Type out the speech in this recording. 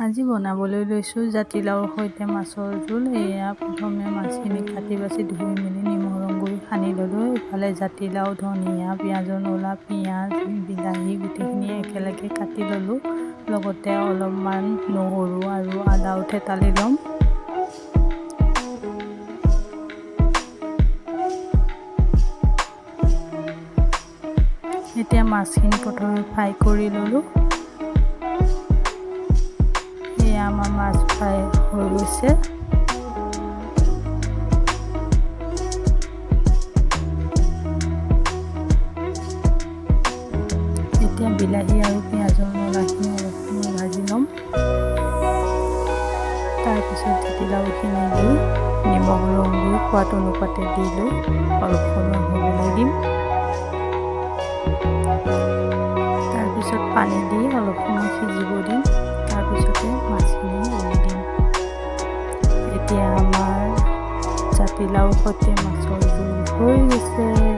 আজি বনাবলৈ লৈছোঁ জাতিলাওৰ সৈতে মাছৰ জোল। এয়া প্ৰথমে মাছখিনি কাটি বাছি ধুই মেলি নিমখ ৰং গুড়ি সানি ল'লোঁ। ইফালে জাতিলাও, ধনিয়া, পিঁয়াজৰ নলা, পিঁয়াজ, বিলাহী গোটেইখিনি একেলগে কাটি ল'লোঁ। লগতে অলপমান নহৰু আৰু আদাও থেতালি ল'ম। এতিয়া মাছখিনি প্ৰথমে ফ্ৰাই কৰি ল'লোঁ। এয়া আমাৰ মাছ ফ্ৰাই হৈ গৈছে। এতিয়া বিলাহী আৰু পিঁয়াজৰ নলাখিনি অলপ সময় ভাজি ল'ম। তাৰপিছত জাতিলাওখিনি দি নিমখ, ৰং গুড়ি সোৱাদ অনুপাতে দি লৈ অলপ সময় হ'বলৈ দিম। তাৰপিছত পানী দি অলপ সময় সিজিব দিম। তাৰপিছতে মাছখিনি এৰি দিম। এতিয়া আমাৰ জাতিলাওৰ সৈতে মাছৰ জোল হৈ গৈছে।